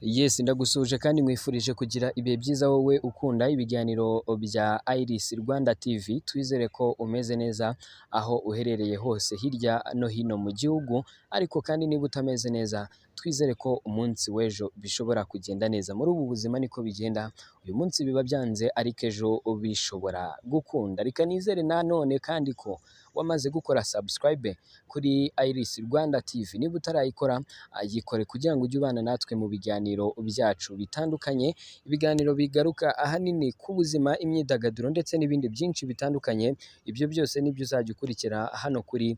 Yes, ndagusuhuje kandi nkwifurije kugira ibihe byiza wowe ukunda ibiganiro bya Iris Rwanda TV. Twizere ko umeze neza aho uherereye hose hirya no hino mu gihugu, ariko kandi niba utameze neza, twizere ko umunsi w'ejo bishobora kugenda neza. Muri ubu buzima niko bigenda, uyu munsi biba byanze ariko ejo bishobora gukunda. Reka nizere nanone kandi ko wamaze gukora subscribe kuri Iris Rwanda TV. Niba utarayikora, yikore kugira ngo ujye ubana natwe mu biganiro byacu bitandukanye, ibiganiro bigaruka ahanini ku buzima, imyidagaduro ndetse n'ibindi byinshi bitandukanye. Ibyo byose nibyo uzajya ukurikira hano kuri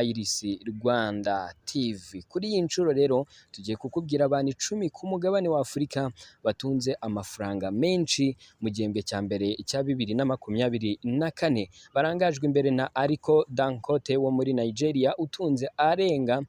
Iris Rwanda TV. Kuri iyi nshuro rero tugiye kukubwira abantu 10 ku mugabane wa Afurika batunze amafaranga menshi mu gihembwe cya mbere cya 2024, barangajwe imbere na Aliko Dangote wo muri Nigeria utunze arenga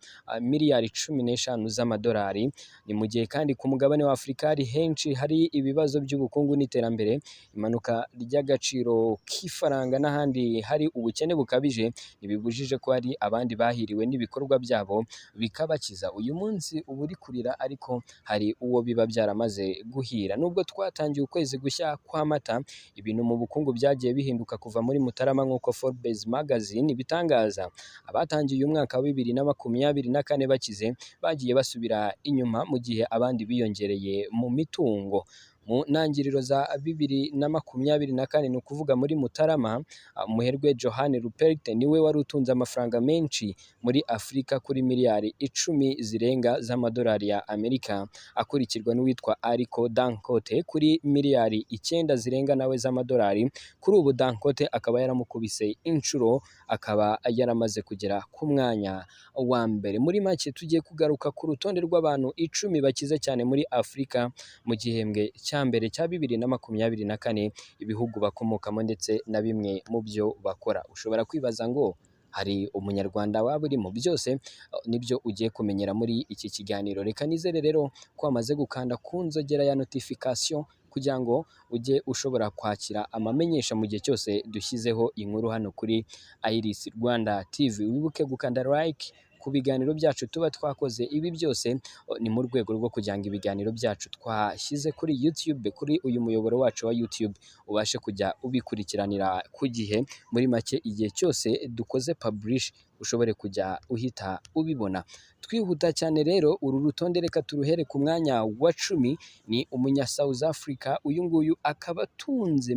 miliyari 15 z'amadolari. Ni mu gihe kandi ku mugabane wa Afurika hari henshi hari ibibazo by'ubukungu n'iterambere, imanuka ry'agaciro k'ifaranga n'ahandi hari ubukene bukabije, ntibibujije ko hari abandi bahiriwe n'ibikorwa byabo bikabakiza. Uyu munsi uba uri kurira ariko hari uwo biba byaramaze guhira. Nubwo twatangiye ukwezi gushya kwa Mata, ibintu mu bukungu byagiye bihinduka kuva muri Mutarama nk'uko Forbes Magazine ibitangaza. Abatangiye uyu mwaka wa 2024 bakize bagiye basubira inyuma mu gihe abandi biyongereye mu mitungo. Mu ntangiriro za 2024, ni ukuvuga muri Mutarama, umuherwe Johann Rupert niwe wari utunze amafaranga menshi muri Afurika kuri miliyari 10 zirenga z'amadolari ya Amerika, akurikirwa n'uwitwa Aliko Dangote kuri miliyari 9 zirenga nawe z'amadolari. Kuri ubu Dangote akaba yaramukubise inshuro, akaba yaramaze kugera ku mwanya wa mbere. Muri make, tugiye kugaruka ku rutonde rw'abantu 10 bakize cyane muri Afurika mu gihembwe cya mbere cya 2024, ibihugu bakomokamo ndetse na bimwe mu byo bakora. Ushobora kwibaza ngo hari umunyarwanda waba urimo? Byose nibyo ugiye kumenyera muri iki kiganiro. Reka nizere rero ko wamaze gukanda ku nzogera ya notification kugira ngo ujye ushobora kwakira amamenyesha mu gihe cyose dushyizeho inkuru hano kuri Iris Rwanda TV. Wibuke gukanda like ku biganiro byacu tuba twakoze. Ibi byose ni mu rwego rwo kugira ngo ibiganiro byacu twashyize kuri YouTube, kuri uyu muyoboro wacu wa YouTube, ubashe kujya ubikurikiranira ku gihe. Muri make, igihe cyose dukoze publish ushobore kujya uhita ubibona. Twihuta cyane rero, uru rutonde reka turuhere ku mwanya wa 10. Ni umunya South Africa, uyu nguyu akaba atunze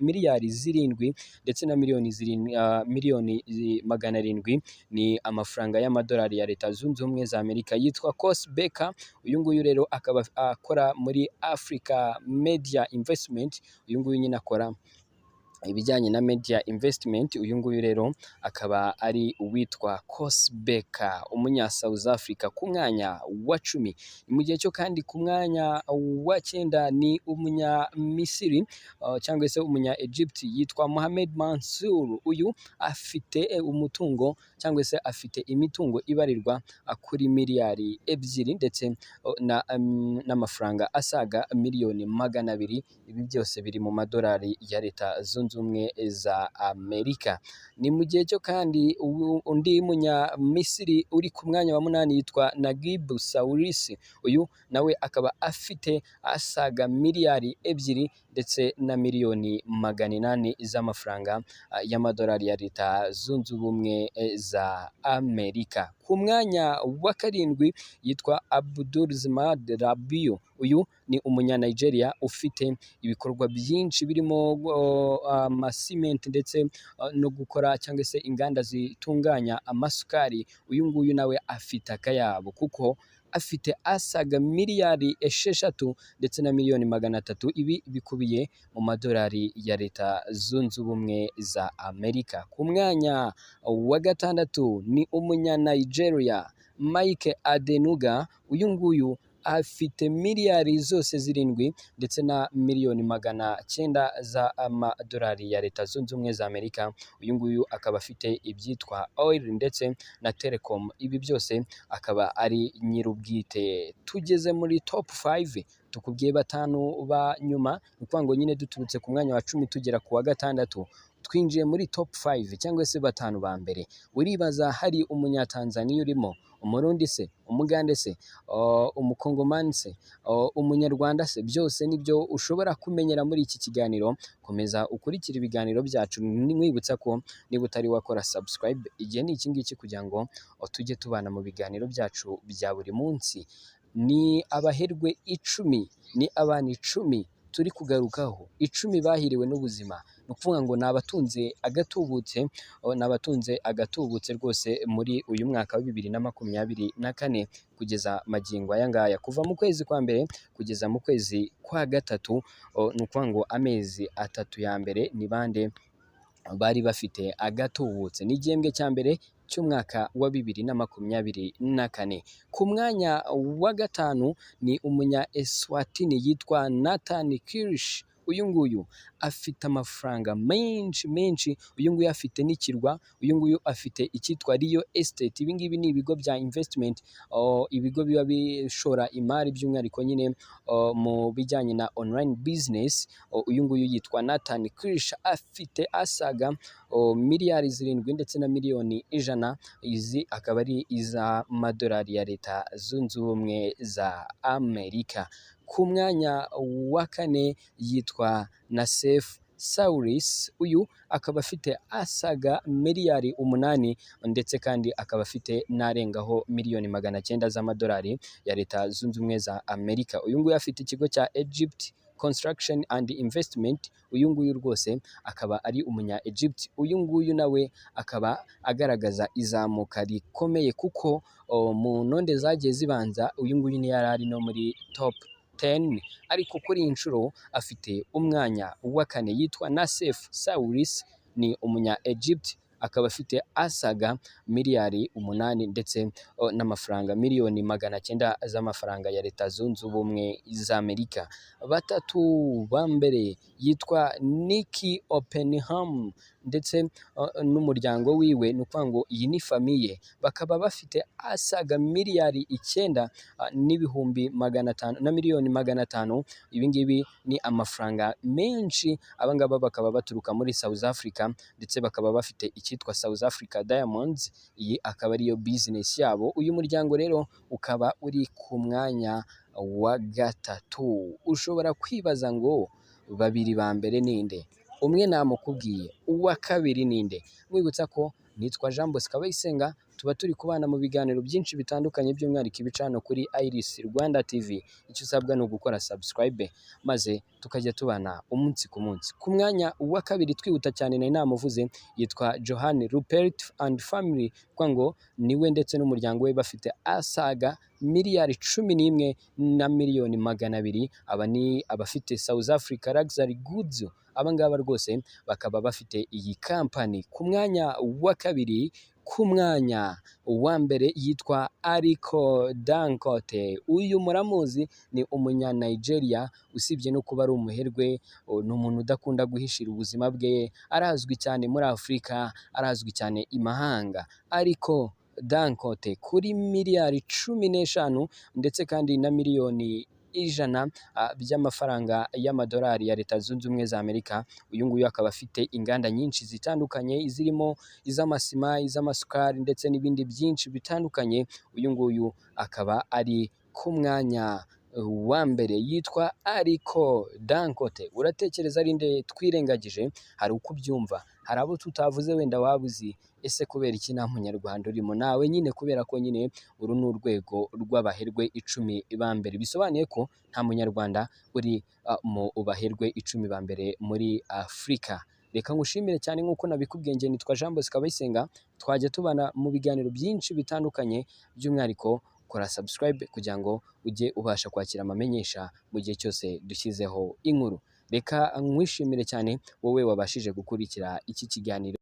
miliyari 7 ndetse na miliyoni 7, miliyoni 700, ni amafaranga y'amadolari ya Leta Zunze Ubumwe za Amerika. Yitwa Koos Bekker. Uyu nguyu rero akaba akora muri Africa Media Investment. Uyu nguyu nyine akora ibijyanye na media investment. Uyu nguyu rero akaba ari uwitwa Koos Bekker, umunya South Africa, ku mwanya wa 10. Ni mu gihe cyo kandi ku mwanya wa 9 ni umunya Misiri cyangwa se umunya Egypt yitwa Mohamed Mansour. Uyu afite umutungo cyangwa se afite imitungo ibarirwa kuri miliyari 2 ndetse n'amafaranga asaga miliyoni 200. Ibi byose biri mu madolari ya Leta Zunze Ubumwe za Amerika. Ni mu gihe cyo kandi undi munya Misiri uri ku mwanya wa 8 yitwa Naguib Sawiris. Uyu nawe akaba afite asaga miliyari 2 ndetse na miliyoni 800 z'amafaranga y'amadolari ya Leta Zunze Ubumwe za Amerika. Ku mwanya wa 7 yitwa Abdulsamad Rabiu. Uyu ni umunya Nigeria ufite ibikorwa byinshi birimo amasimenti ndetse no gukora cyangwa se inganda zitunganya amasukari. Uyu nguyu nawe afite akayabo kuko afite asaga miliyari 6 ndetse na miliyoni 300. Ibi bikubiye mu madolari ya Leta Zunze Ubumwe za Amerika. Ku mwanya wa 6 ni umunya Nigeria Mike Adenuga. Uyu nguyu afite miliyari zose 7 ndetse na miliyoni 900 z'amadolari ya Leta Zunze Ubumwe za Amerika. Uyu nguyu akaba afite ibyitwa oil ndetse na telecom, ibi byose akaba ari nyir'ubwite. Tugeze muri top 5, tukubwiye batanu ba nyuma, ni ukuvuga ngo nyine duturutse ku mwanya wa 10 tugera ku wa 6. Twinjiye muri top 5 cyangwa se batanu ba mbere. Uribaza hari Umunyatanzaniya urimo, Umurundi se, Umugande se, Umukongomani se, Umunyarwanda se? Byose nibyo ushobora kumenyera muri iki kiganiro. Komeza ukurikire ibiganiro byacu. Nkwibutsa ko niba utari wakora subscribe, igihe ni iki ngiki kugira ngo tujye tubana mu biganiro byacu bya buri munsi. Ni abaherwe 10, ni abantu 10 turi kugarukaho, 10 bahiriwe n'ubuzima. Ni ukuvuga ngo ni abatunze agatubutse, ni abatunze agatubutse rwose muri uyu mwaka wa 2024 kugeza magingo aya ngaya, kuva mu kwezi kwa mbere kugeza mu kwezi kwa gatatu. Ni ukuvuga ngo amezi 3 ya mbere ni bande bari bafite agatubutse? Ni igihembwe cya mbere cy'umwaka wa 2024. Ku mwanya wa gatanu ni umunya Eswatini yitwa Nathan Kirsch. Uyu nguyu afite amafaranga menshi menshi, uyu nguyu afite n'ikirwa, uyu nguyu afite icyitwa Real Estate. Ibi ngibi ni ibigo bya investment, ibigo biba bishora imari by'umwihariko nyine mu bijyanye na online business. Uyu nguyu yitwa Nathan Kirsch, afite asaga miliyari 7 ndetse na miliyoni 100, izi akaba ari iz'amadolari ya Leta Zunze Ubumwe za Amerika. Ku mwanya wa kane yitwa Nassef Sawiris, uyu akaba afite asaga miliyari 8 ndetse kandi akaba afite n'arengaho miliyoni 900 z'amadolari ya Leta Zunze Ubumwe za Amerika. Uyu nguyu afite ikigo cya Egypt Construction and Investment. Uyu nguyu rwose akaba ari umunya Egypt. Uyu nguyu nawe akaba agaragaza izamuka rikomeye kuko mu ntonde zagiye zibanza uyu nguyu ntiyari ari no muri top 10, ariko kuri iyi nshuro afite umwanya wa kane. Yitwa Nassef Sawiris, ni umunya Egypt, akaba afite asaga miliyari 8 ndetse n'amafaranga miliyoni 900 z'amafaranga ya Leta Zunze Ubumwe za Amerika. Batatu ba mbere yitwa Nicky Oppenham ndetse n'umuryango wiwe, ni ukuvuga ngo iyi ni famille, bakaba bafite asaga miliyari 9 n'ibihumbi 500 na miliyoni 500. Ibi ngibi ni amafaranga menshi. Aba ngaba bakaba baturuka muri South Africa ndetse bakaba bafite icyitwa South Africa Diamonds, iyi akaba ariyo business yabo. Uyu muryango rero ukaba uri ku mwanya wa gatatu. Ushobora kwibaza ngo babiri ba mbere ninde? Umwe namukubwiye, uwa kabiri ninde? Mwibutsa ko nitwa Jean Bosco Abayisenga, tuba turi kubana mu biganiro byinshi bitandukanye, by'umwihariko ibica hano kuri Iris Rwanda TV. Icyo usabwa ni ugukora subscribe maze tukajya tubana umunsi ku munsi. Ku mwanya wa kabiri, twihuta cyane, nari namuvuze, yitwa Johann Rupert and family, kuvuga ngo niwe ndetse n'umuryango we bafite asaga miliyari 11 na miliyoni 200. Aba ni abafite South Africa Luxury Goods. Aba ngaba rwose bakaba bafite iyi kampani ku mwanya wa kabiri. Ku mwanya wa mbere yitwa Aliko Dangote. Uyu muramuzi, ni umunya Nigeria. Usibye no kuba ari umuherwe, ni umuntu udakunda guhishira ubuzima bwe, arazwi cyane muri Afurika, arazwi cyane i mahanga. Aliko Dangote kuri miliyari 15 ndetse kandi na miliyoni 100 by'amafaranga y'amadolari ya Leta Zunze Ubumwe za Amerika. Uyu nguyu akaba afite inganda nyinshi zitandukanye, zirimo iz'amasima, iz'amasukari ndetse n'ibindi byinshi bitandukanye. Uyu nguyu akaba ari ku mwanya wa mbere, yitwa Aliko Dangote. Uratekereza ari nde twirengagije? Hari uko ubyumva, hari abo tutavuze wenda waba uzi. Ese kubera iki nta munyarwanda urimo? Nawe nyine, kubera ko nyine uru ni urwego rw'abaherwe 10 ba mbere, bisobanuye ko nta munyarwanda uri mu baherwe 10 ba mbere muri Afurika. Reka ngushimire cyane, nk'uko nabikubwiye, njye nitwa Jean Bosco Abayisenga, twajya tubana mu biganiro byinshi bitandukanye, by'umwihariko kora subscribe kugira ngo ujye ubasha kwakira amamenyesha mu gihe cyose dushyizeho inkuru. Reka nkwishimire cyane wowe wabashije gukurikira iki kiganiro.